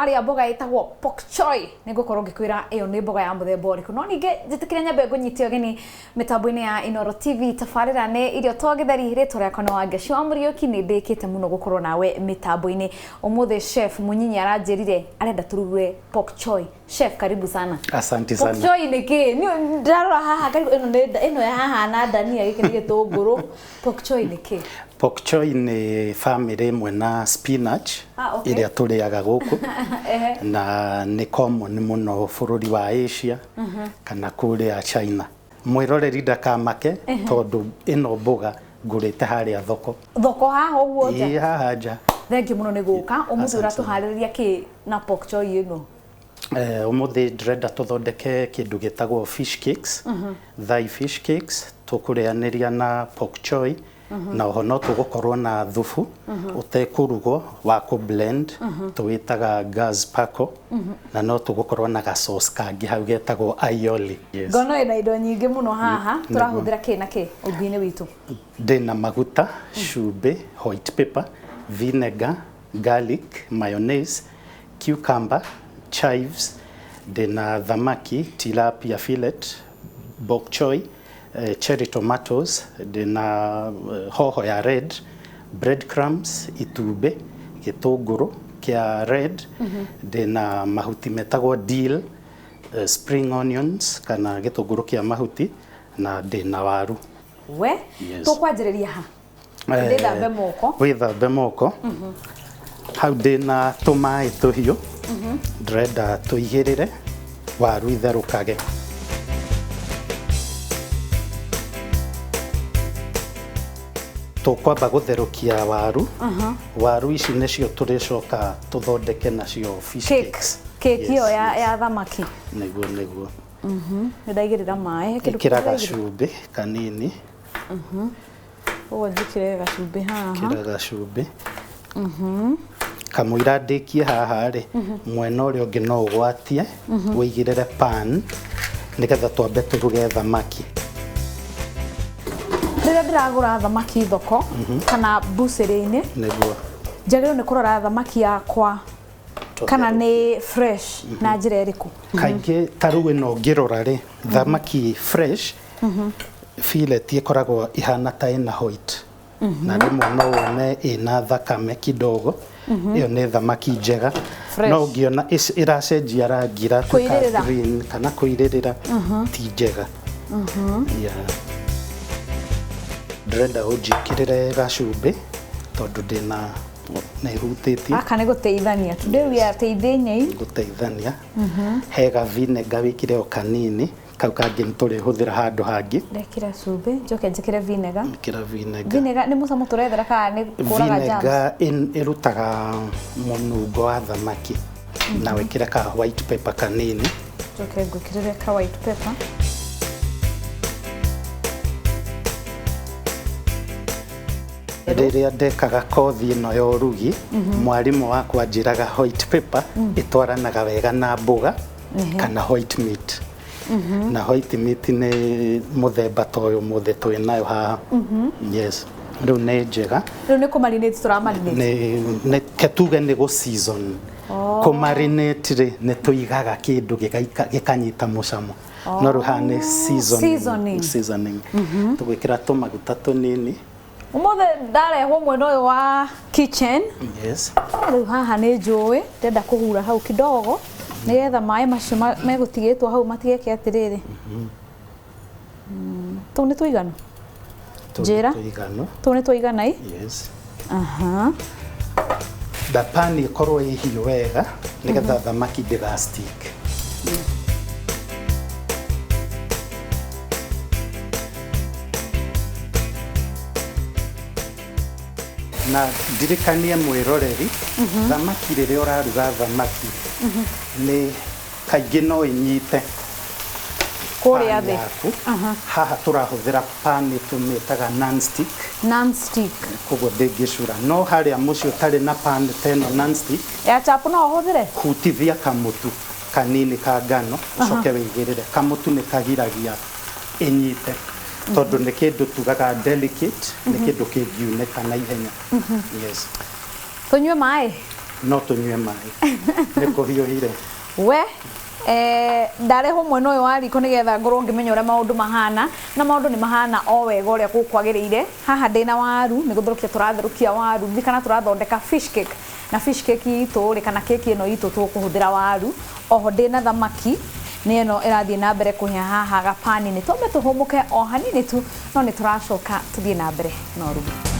Tũrarĩa mboga ĩtagwo pok choy. Nĩ ngũkorwo ngĩkwĩra ĩyo nĩ mboga ya mũthemba ũrĩkũ. No ningĩ njĩtĩkĩre nyambe ngũnyite ũgeni mĩtambo-inĩ ya Inooro TV. Tabarĩra nĩ irio to gĩtheri, rĩtwa rĩakwa nĩ Wangeci wa Mũriũki. Nĩ ndĩkĩte mũno gũkorwo nawe mĩtambo-inĩ. Ũmũthĩ chef Mũnyinyi aranjĩrire arenda tũruge pok choy. Chef, karibu sana. Asante sana. Pok choy nĩ kĩ? Niĩ ndĩrarora haha ngarigwo ĩno nĩ ĩno yahana ndania gĩkĩ nĩ gĩtũngũrũ. Pok choy nĩ kĩ? Pok choy nĩ family ĩmwe na spinach Ah, okay. ĩrĩa tũrĩaga gũkũ na nĩ common mũno bũrũri wa Asia kana kũrĩa China. Mwĩroreri ndakamake tondũ ĩno mboga ngũrĩte harĩa thoko. Thoko haha ũguo nja? Ĩĩ haha nja. Thengiũ mũno nĩ gũka. Ũmũthĩ Asante sana. ũratũharĩrĩria kĩ na pok choy ĩno? Ũmũthĩ ndĩrenda tũthondeke kĩndũ gĩtagwo fish cakes, Thai fish cakes, tũkũrĩanĩria na pok choy, na oho no tũgũkorwo na thubu ũtekũrugwo wa kũ blend, tũwĩtaga gazpacho, na no tũgũkorwo na ga sauce kangĩ hau getagwo aioli. Yes. Ngona wĩna indo nyingĩ mũno haha, tũrahũthĩra kĩ na kĩ ũrugi-inĩ witũ? Ndĩna maguta, cumbĩ, white pepper, vinegar, garlic, mayonnaise, cucumber, chives, ndĩna thamaki, tilapia fillet, bok choy, cherry tomatoes, ndĩna hoho ya red, bread crumbs, itumbĩ, gĩtũngũrũ kĩa red, ndĩna mahuti metagwo dill, spring onions kana gĩtũngũrũ kĩa mahuti na ndĩna waru. We, Yes. tũkwanjĩrĩria ha? Ndĩthambe moko. Wĩthambe moko. Hau ndĩna tũmaĩ tũhiũ. Ndĩrenda tũigĩrĩre waru itherũkage. Tũkwamba gũtherũkia waru. Waru ici nĩcio tũrĩcoka tũthondeke nacio fish Cake. cakes. Cake ĩyo Yes, ya, yes. ya thamaki. Nĩguo nĩguo. Nĩ ndaigĩrĩra maĩ. He kĩndũ Ĩkĩra kĩngĩ ndaigĩrĩra? gacumbĩ kanini. Ũguo njĩkĩre gacumbĩ haha. Ĩkĩra gacumbĩ. Kamũira ndĩkie haha rĩ, mwena ũrĩa ũngĩ no ũgwatie, ũigĩrĩre pan nĩgetha twambe tũruge thamaki. Rĩrĩa ndĩragũra thamaki thoko kana mbucĩrĩ-inĩ, Nĩguo. njagĩrĩirwo nĩ kũrora thamaki yakwa kana nĩ fresh na njĩra ĩrĩkũ? Kaingĩ ta rĩu ĩno ũngĩrora rĩ, thamaki fresh fillet ĩkoragwo ĩhana ta ĩna white na rĩmwe no wone ĩna thakame kidogo, ĩyo nĩ thamaki njega. Fresh. No ũngĩona ĩracenjia rangi ĩratuĩka Kũirĩrĩra. green kana kũirĩrĩra ti njega. Yeah. Ndĩrenda ũnjĩkĩrĩre gacumbĩ tondũ ndĩna nĩ hutĩtie. Gaka nĩ gũteithania. Today we are teithania. Gũteithania. He ga vinegar wĩkĩre o kanini, kau kangĩ nĩ tũrĩhũthĩra handũ hangĩ. Ndekĩra cumbĩ, njoke njĩkĩre vinegar. Ĩkĩra vinegar. Vinegar nĩ mũcamo tũrethera kana nĩ kũraga germs? Vinegar ĩrutaga mũnungo wa thamaki. Na wĩkĩre ka white pepper kanini. Njoke ngwĩkĩrĩre ka white pepper. Rĩrĩa ndekaga kothi ĩno ya ũrugi, mwarimũ wakwa anjĩraga white pepper ĩtwaranaga wega na mboga kana white meat. Na white meat nĩ mũthemba ta ũyũ ũmũthĩ twĩ nayo haha. Yes. Rĩu nĩ njega. Rĩu nĩ kũ-marinate tũra-marinate? Nĩ ke tuge nĩ gũ season. Kũ-marinate rĩ, nĩ tũigaga kĩndũ gĩkanyita mũcamo. No rĩu haha nĩ seasoning. Seasoning. Seasoning. Tũgwĩkĩra tũmaguta tũnini. Ũmũthĩ ndarehwo mwena ũyũ wa kitchen. Yes. Rĩu haha nĩ njũĩ, ndĩrenda kũhura hau kidogo nĩgetha maĩ macio megũtigĩtwo hau matigeke atĩrĩrĩ. Tũu nĩ tũiganu? Tũu nĩ Njĩra. tũiganu. Tũu nĩ tũigana i? Yes. Aha. Na pan ĩkorwo ĩ hiũ wega nĩgetha thamaki ndĩga stick. Na ndirikanie mwĩroreri, thamaki rĩrĩa ũraruga thamaki nĩ kaingĩ no ĩnyite Kũrĩa pan thĩ. yaku. Haha tũrahũthĩra pan tũmĩtaga non-stick. Non-stick. Koguo ndĩngĩcura. No harĩa mũciĩ ũtarĩ na pan ta ĩno non-stick, Ya chapo no ũhũthĩre? Hutithia kamũtu kanini ka ngano ũcoke wĩigĩrĩre. Kamũtu nĩ kagiragia ĩnyite tondũ nĩ kĩndũ tugaga delicate, nĩ kĩndũ kĩngiunĩka na ihenya. Yes. Tũnyue maĩ? No tũnyue maĩ nĩ kũhiũhire. We ndarehwo mwena ũyũ wa riko nĩgetha ngorwo ngĩmenya ũrĩa maũndũ mahana, na maũndũ nĩ mahana o wega ũrĩa gũkwagĩrĩire. Haha ndĩna waru, nĩ gũtherũkia tũratherũkia waru. Ririkana tũrathondeka fish cake, na fish cake itũ rĩ, kana keki ĩno itũ tũkũhũthĩra waru. Oho ndĩna thamaki, nĩ ĩno ĩrathiĩ na mbere kũhĩa haha gapani-inĩ. Twambe tũhũmũke o hanini tu, no nĩ tũracoka tũthiĩ na mbere na ũrugi.